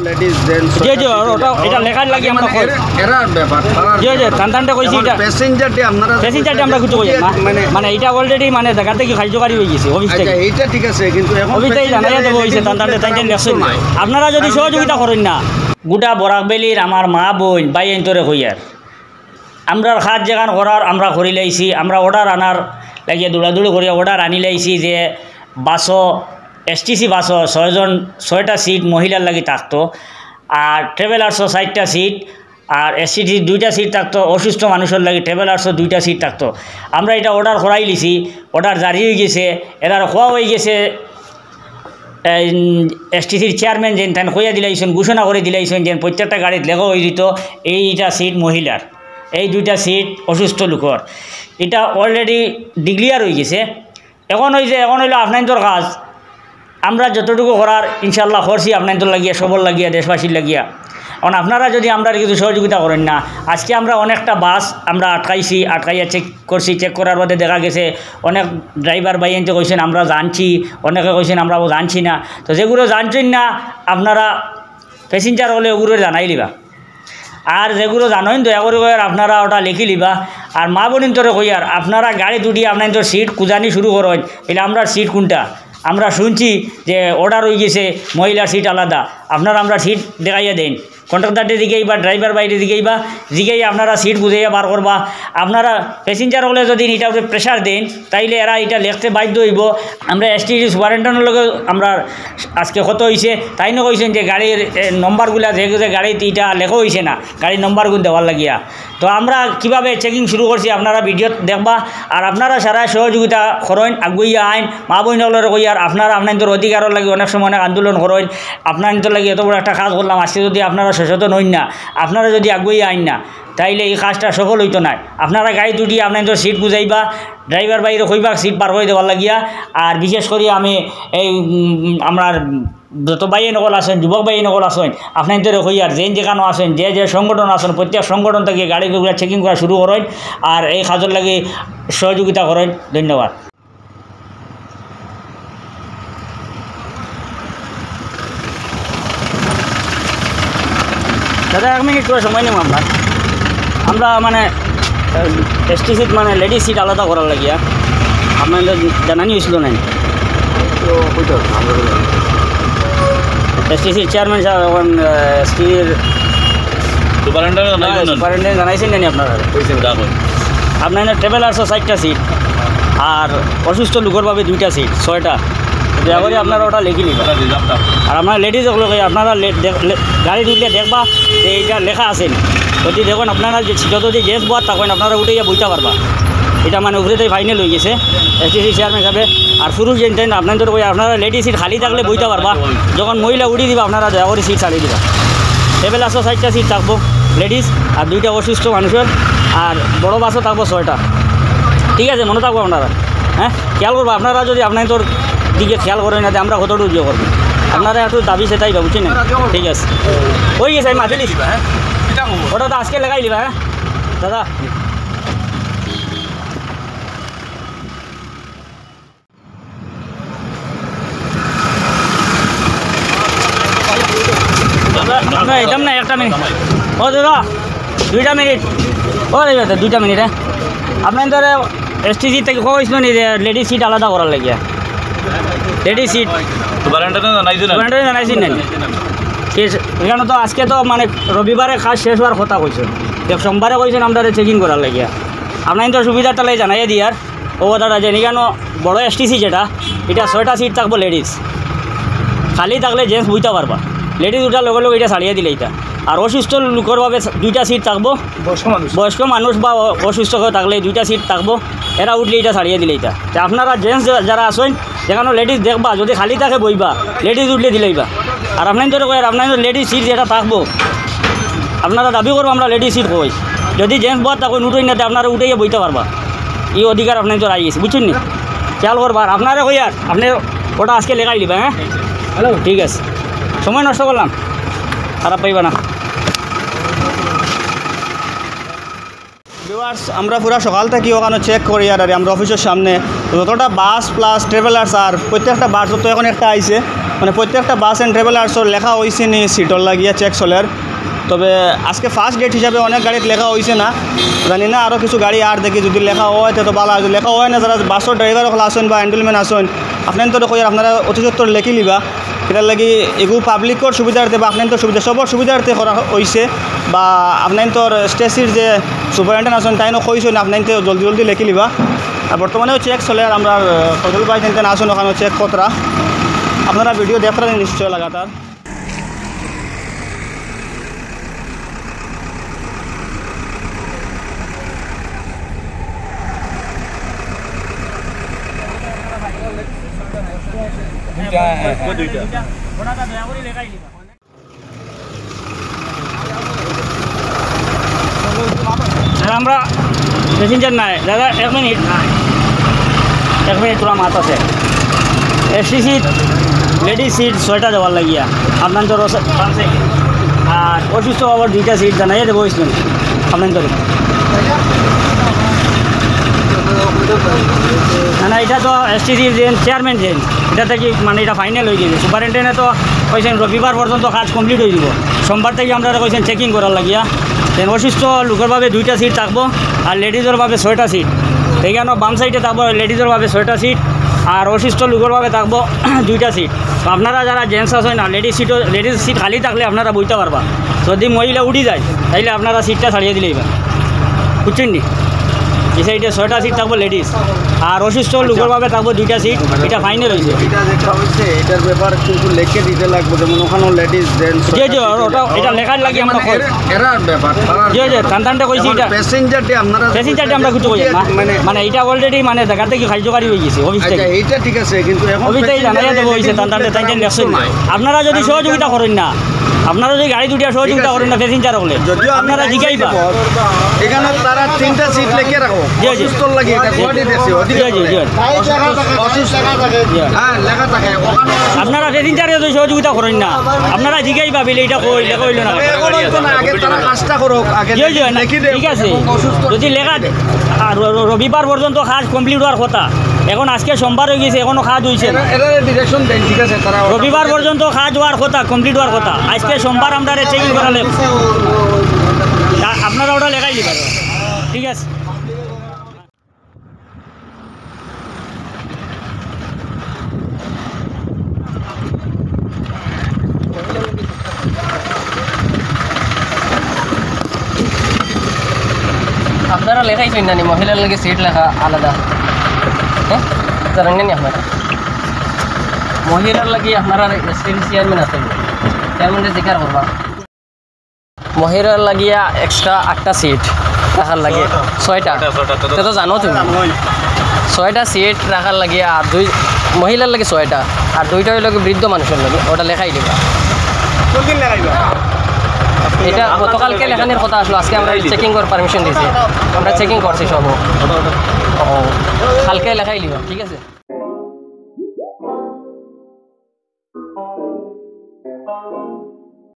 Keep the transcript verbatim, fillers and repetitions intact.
Ladies, gents, জি, জি, ছয়টা সিট ওটা, হইলে এটা লেখার লাগি আমরা মানে কই। এরা, এরার ব্যাপার, তারার জি, জি, ব্যাপার। তান তানটা কইছি এখন এটা। প্যাসেঞ্জারটি আপনারা প্যাসেঞ্জারটি আমরা কিছু কই না। মানে মানে এটা already মানে জায়গা থাকি কার্যকারী হয়ে গেছে, অফিস আচ্ছা, থেকে। এইটা ঠিক আছে, কিন্তু এখন অফিস থেকে প্যাসেঞ্জার জানাইয়া দেবো হইছে, তান তানটা তাইন দেখছেন। নাই। আপনারা যদি আর সহযোগিতা করেন না। গোটা বরাক ভ্যালির আমার মা বইন ভাইয়াইন্তরে কইয়ার, আমরার কাজ যেখান করার আমরা করি লাইছি, আমরা অর্ডার আনার লাগিয়া দৌড়াদৌড়ি করিয়া অর্ডার আনি লাইছি যে বাসও, এসটিসি বাসও ছয়জন, ছয়টা সিট মহিলার লাগি থাকতো, আর ট্রাভেলার্সও চাইরটা সিট, আর এসটিসি দুইটা সিট থাকতো, অসুস্থ মানুষর লাগি ট্রাভেলার্সও দুইটা সিট থাকতো। আমরা এটা অর্ডার করাই লিছি, অর্ডার জারি হয়ে গেছে। এরার কওয়া হয়ে গেছে, এসটিসির চেয়ারম্যান যেন তান কইয়া দিলাইছেন, ঘোষণা করে দিলাইছেন যেন প্রত্যেকটা গাড়িত লেখা হয়ে দিত এইটা সিট মহিলার, এই দুইটা সিট অসুস্থ লোকর। এটা already ডিক্লেয়ার হয়ে গেছে। এখন হইছে, এখন হইলো আপনাইন্তর কাজ। আমরা যতটুকু করার ইনশাল্লাহ করছি আপনাইন্তর লাগিয়া, সবর লাগিয়া, দেশবাসীর লাগিয়া। এখন আপনারা যদি আমরারে কিছু সহযোগিতা করেন না, আজকে আমরা অনেকটা বাস আমরা আটকাইছি, আটকাইয়া চেক করছি, চেক করার বাদে দেখা গেছে অনেক ড্রাইভার ভাইয়াইন্তে কইছেন আমরা জানছি, অনেকে কইছেন আমরা জানছি না। তো যেগুলো জানছেন না আপনারা প্যাসেঞ্জার হলে ওগুলো জানাই লিবা। আর যেগুলো জানইন দয়া করি কইয়ার আপনারা ওটা লিখি লিবা। আর মা বইনতরে কইয়ার আপনারা গাড়িত উঠি আপনাইন্তর সিট খুঁজানি শুরু করইন, বলে আমরার সিট কোনটা? আমরা শুনছি যে অর্ডার হয়ে গেছে মহিলার সিট আলাদা, আপনারা আমরার সিট দেখাইয়া দেন। কন্ট্রাক্টররে জিগাইবা, ড্রাইভার ভাইরে জিগাইবা, জিগাইয়া আপনারা সিট খুঁজাইয়া বার করবা। আপনারা প্যাসেঞ্জার হলে যদি এটা উপরে প্রেশার দেন, তাইলে এরা এটা লেখতে বাধ্য হইব। আমরা এসটিসি সুপারিনটেন্ডেন্টর লগে আমরা আজকে কথা হইছে, তাইনও কইছেন যে গাড়ির, এ, নম্বরগুলা যে, যে গাড়িত এটা লেখা হইছে না, গাড়ির নম্বরগুলো দেওয়ার লাগিয়া। তো আমরা কিভাবে চেকিং শুরু করছি আপনারা ভিডিওত দেখবা। আর আপনারা সারা সহযোগিতা করইন, আগুইয়া আইন, মা বইন হকলরে কইয়ার আপনারা আপনাইন্তর অধিকারর লাগি অনেক সময় অনেক আন্দোলন করইন, আপনাইন্তর লাগি এত বড় একটা কাজ করলাম, আজকে যদি আপনারা সচেতন হইন না, আপনারা যদি আগুইয়া আইন না, তাইলে এই কাজটা সফল হইতো নায়। আপনারা গাড়িত উঠি আপনাইন্তর সিট খুঁজাইবা, ড্রাইভার ভাইরে কইবা সিট বার করে দেওয়ার লাগিয়া। আর বিশেষ করি আমি এই, উম, আমরার যত ভাইয়াইন হকল আছেন, যুবক ভাইয়াইন হকল আছেন, আপনাইন্তরে কইয়ার যেইন যেখানো আছেন, যে যে সংগঠন আছেন, প্রত্যেক সংগঠন থেকে গাড়িগুলা চেকিং করা শুরু করইন, আর এই কাজর লাগি সহযোগিতা করইন। ধন্যবাদ। দাদা, এক মিনিট করে সময় নিব আমরা। আমরা মানে এসটি সিট মানে লেডিস সিট আলাদা করার লাগিয়া আপনাইন্তরে জানানি হয়েছিল না? তো কইতে হবে, আমরা তো জানি। এসটিসির চেয়ারম্যান সাহেব এখন, আহ, এসটিসির সুপারিনটেন্ডেন্ট জানাইছেন না? সুপারিনটেন্ডেন্ট জানাইছেন না নি আপনারা? কইছেন। আপনাইন্তর ট্রাভেলার্সও চাইরটা সিট, আর অসুস্থ লোকর বাবে দুইটা সিট, ছয়টা। দয়া করি আপনারা ওটা লিখি নিবা। ওটা রিজার্ভ থাকবে। আর আপনারা লেডিস হকলরে কই, আপনারা লে-, দেখ-, লে-, গাড়িত উঠলে দেখবা যে এটা লেখা আছে নি। যদি দেখইন আপনারা যে সিটও যদি জেন্টস বওয়াত থাকইন, আপনারা উঠাইয়া বইতা পারবা। এটা মানে উপরে তাই ফাইনাল হয়ে গেছে এসটিসি চেয়ারম্যান হিসাবে। আর পুরুষ যেন তেন আপনাইন্তরে কই, আপনারা লেডিস সিট খালি থাকলে বইতা পারবা। যখন মহিলা উঠি দিবা, আপনারা দয়া করে সিট ছাড়ি দিবা। টেবিল আছে, চাইরটা সিট থাকবো লেডিস, আর দুইটা অসুস্থ মানুষর, আর বড় বাসও থাকবো ছয়টা। ঠিক আছে, মনে থাকবো আপনারা। হ্যাঁ, খেয়াল করবা, আপনারা যদি আপনাইন্তর দিকে খেয়াল করেন না, তে আমরা কতটুকু ইয়ে করবো। আপনারা একটু দাবি সেটাই, বুঝছেন? ঠিক আছে, হয়ে গেছে, আমি মাফি নিছি। হ্যাঁ, ওটা তো আজকে লাগাই লিবা, হ্যাঁ দাদা। আমরা, আমরা একদম না, একটা মিনিট। ও দাদা, দুইটা মিনিট। ও দাদা, দুইটা মিনিট, হ্যাঁ। আপনাইন্তরে এসটিসি থেকে কইছিল নি যে লেডিস সিট আলাদা করার লাগিয়া? Ladies seat. সুপারিনটেন্ডেন্ট জানাইছি না। সুপারিনটেন্ডেন্ট জানাইছি না। ঠিক আছে, এখানো তো আজকে তো মানে রবিবারে কাজ শেষ হওয়ার কথা কইছে। দেখ, সোমবারে কইছেন আমরারে চেকিং করার লাগিয়া। আপনাইন্তর সুবিধাটা লাই জানাইয়া দিয়ার। ও দাদা, যে এখানো বড় এসটিসি যেটা, এটা ছয়টা সিট থাকবো লেডিস, খালি থাকলে জেন্টস বইতা পারবা। লেডিস উঠার লগে লগে এটা ছাড়িয়া দিলে এটা। আর অসুস্থ লোকর বাবে দুইটা সিট থাকবো, বয়স্ক মানুষ। বয়স্ক মানুষ বা অ-, অসুস্থ কেউ থাকলে দুইটা সিট থাকবো, এরা উঠলে এটা ছাড়িয়া দিলে এটা। তে আপনারা জেন্টস যা-, যারা আছেন, যেখানো লেডিস দেখবা, যদি খালি থাকে বইবা, লেডিস উঠলে দিলাইবা। আর আপনাইন্তরে কই, আর আপনাইন্তর লেডিস সিট যেটা থাকবো, আপনারা দাবি করবো আমরা লেডিস সিট কই। যদি জেন্টস বওয়াত থাকইন, উঠইন না, তে আপনারা উঠাইয়া বইতা পারবা। এই অধিকার আপনাইন্তর আই গেছে, বুঝছেন নি? খেয়াল করবা, আর আপনারে কই, আর আপনি ওটা আজকে লেখাই লিবা, হ্যাঁ? হ্যালো। ঠিক আছে, সময় নষ্ট করলাম, খারাপ পাইবা না। ভিউয়ার্স, আমরা পুরা সকাল থাকি ওখানো চেক করি আর, আর আমরা অফিসর সামনে যতটা বাস প্লাস ট্রাভেলার্স আর প্রত্যেকটা বাস যত এখন একটা আইছে, মানে প্রত্যেকটা বাস অ্যান্ড ট্রাভেলার্সর লেখা অইছে নি সিটর লাগিয়া চেক চলের। তবে আজকে ফার্স্ট ডেট হিসাবে অনেক গাড়িত লেখা অইছে না, জানি না, আরও কিছু গাড়ি আর দেখি, যদি লেখা অয় তে তো ভালা অয়। যদি লেখা অয় না, যারা বাসর ড্রাইভার অকল আছইন বা হ্যান্ডলম্যান আছইন, আপনাইনতরে কইয়ার আপনারা অতি সত্বর লেখি লিবা। এটার লাগি এগু পাবলিকর সুবিধার্থে বা আপনাইনতর সুবিধা, সবর সুবিধার্থে করা অইছে। বা আপনাইনতর এসটিসির যে সুপারিনটেন্ডেন্ট আছইন, তাইনও কইছইন আপনাইনতে জলদি জলদি লেখি লিবা। আর বর্তমানেও চেক চলের, আর আমরার, আহ, ফজল ভাই তেন তেন আছইন, অখানও চেক কররা। আপনারা ভিডিও দেখরা নিশ্চয় লাগাতার। দুইটা, হ্যাঁ, হ্যাঁ। দুইটা। আর আমরা প্যাসেঞ্জার নাই, দাদা, এক মিনিট, এক মিনিট, তোরা মাত আছে। এসটিসি লেডিজ সিট ছয়টা দেওয়ার লাগিয়া, আপনাইনতর রসে-, আর অসুস্থ বাবার দুইটা সিট জানাইয়া দেবো, ইসলাম, আপনাইনতর। না, না, এটা তো এসটিসির যে চেয়ারম্যান যে, এটা থাকি মানে এটা ফাইনাল অই গেছে। সুপারিনটেন্ডেন্টে তো কইছইন রবিবার পর্যন্ত কাজ কমপ্লিট অই যিবো। সোমবার থাকি আমরারে কইছইন চেকিং করার লাগিয়া। দেন অসুস্থ লোকর বাবে দুইটা সিট থাকবো, আর লেডিজর বাবে ছয়টা সিট। এইখানো বাম সাইডে থাকবো লেডিজর বাবে ছয়টা সিট, আর অসুস্থ লোকর বাবে থাকবো দুইটা সিট। তো আপনারা যারা জেন্টস আছইন না, লেডিজ সিটও, লেডিজ সিট খালি থাকলে আপনারা বইতা পারবা। যদি মহিলা উঠি যায়, তাইলে আপনারা সিটটা ছাড়িয়া দিলেই বা, বুঝছইন নি? এই সাইডে ছয়টা সিট থাকবো লেডিজ, আর অসুস্থ লোকর বাবে থাকবো দুইটা সিট। এটা ফাইনাল অইছে। এটা যেটা হইছে, এটার ব্যাপার কিন্তু লেখে দিতে লাগবো, যেমন অখানও লেডিজ, জেন্টস, জি, জি, ছয়টা সিট ওটা, লেখা। এটা লেখার লাগি আমরা মানে কই। এরা, এরার ব্যাপার, তারার জি, জি, ব্যাপার। তান তানটা কইছি এখন এটা। প্যাসেঞ্জারটি আপনারা প্যাসেঞ্জারটি আমরা কিছু কই না। মানে মানে এটা already মানে জাগা থাকি কার্যকরী অই গেছে, অফিস আচ্ছা, থাকি। এইটা ঠিক আছে, কিন্তু এখন অফিস থাকি প্যাসেঞ্জার জানাইয়া দেবো, অইছে, লেডিজ তান তানটা তাইন তাইন লেখছইন। নাই। আপনারা যদি কারণ সহযোগিতা এটা করইন না, আপনারা যদি গাড়ি দুটিয়া সহযোগিতা ঠিক আছে। করইন না, প্যাসেঞ্জার অকলে, যদিও আমি আপনারা জিকাইবা। এখানে তারা তিনটা সিট লেখে রাখো, জি, জি। অসুস্থ লাগে, এটা গুয়াহাটি দেশে, ওদিকে জি, জি, জি। অসুস্থ, অসুস্থ। জি। হ্যাঁ, লেখা থাকে, ওখানে অসুস্থ। আপনারা প্যাসেঞ্জারে যদি সহযোগিতা করইন না, আপনারা জিকাইবা, বিলে এটা কই, লেখা অইলো না। এখন হইতো না, আগে তারা কাজটা করুক, আগে জি, জি, না, লিখি দেয়, ঠিক আছে। এবং অসুস্থ যদি লেখা, আর র-, র-, রবিবার পর্যন্ত কাজ কমপ্লিট অওয়ার কথা, এখন আজকে সোমবার অই গেছে, এখনো কাজ অইছে না। এরা, এরা ডিরেকশন দেন, ঠিক আছে, তারা রবিবার পর্যন্ত কাজ অওয়ার কথা, কমপ্লিট অওয়ার কথা। আজকে সোমবার আমরারে চেকিং করালে। আ-, আপনারা ওটা লেখাই দিবেন। ঠিক আছে। আপনারা লেখাইছইন না নি, মহিলার লাগি সিট লেখা আলাদা? হ্যাঁ, জানেন না নি আপনারা? মহিলার লাগি আপনারা এসটিসি চেয়ারম্যান আছইন, চেয়ারম্যানরে জিকার করবা। মহিলার লাগিয়া এক্সট্রা আটটা সিট রাখার লাগি। ছয়টা। ছয়টা। ছয়টা, ছয়টা, তো তো জানো তুমি। ছয়টা সিট রাখার লাগি আর দুই মহিলার লাগি ছয়টা, আর দুইটা অইলো কি বৃদ্ধ মানুষর লাগি, ওটা লেখাই দিবা। কোন দিন লেখাইবা? এটা গতকালকে লেখানির কথা আসলো, আজকে আমরা চেকিং করার পারমিশন দিছি, আমরা চেকিং করছি সব। ও, কালকে লেখাই দিবা, ঠিক আছে?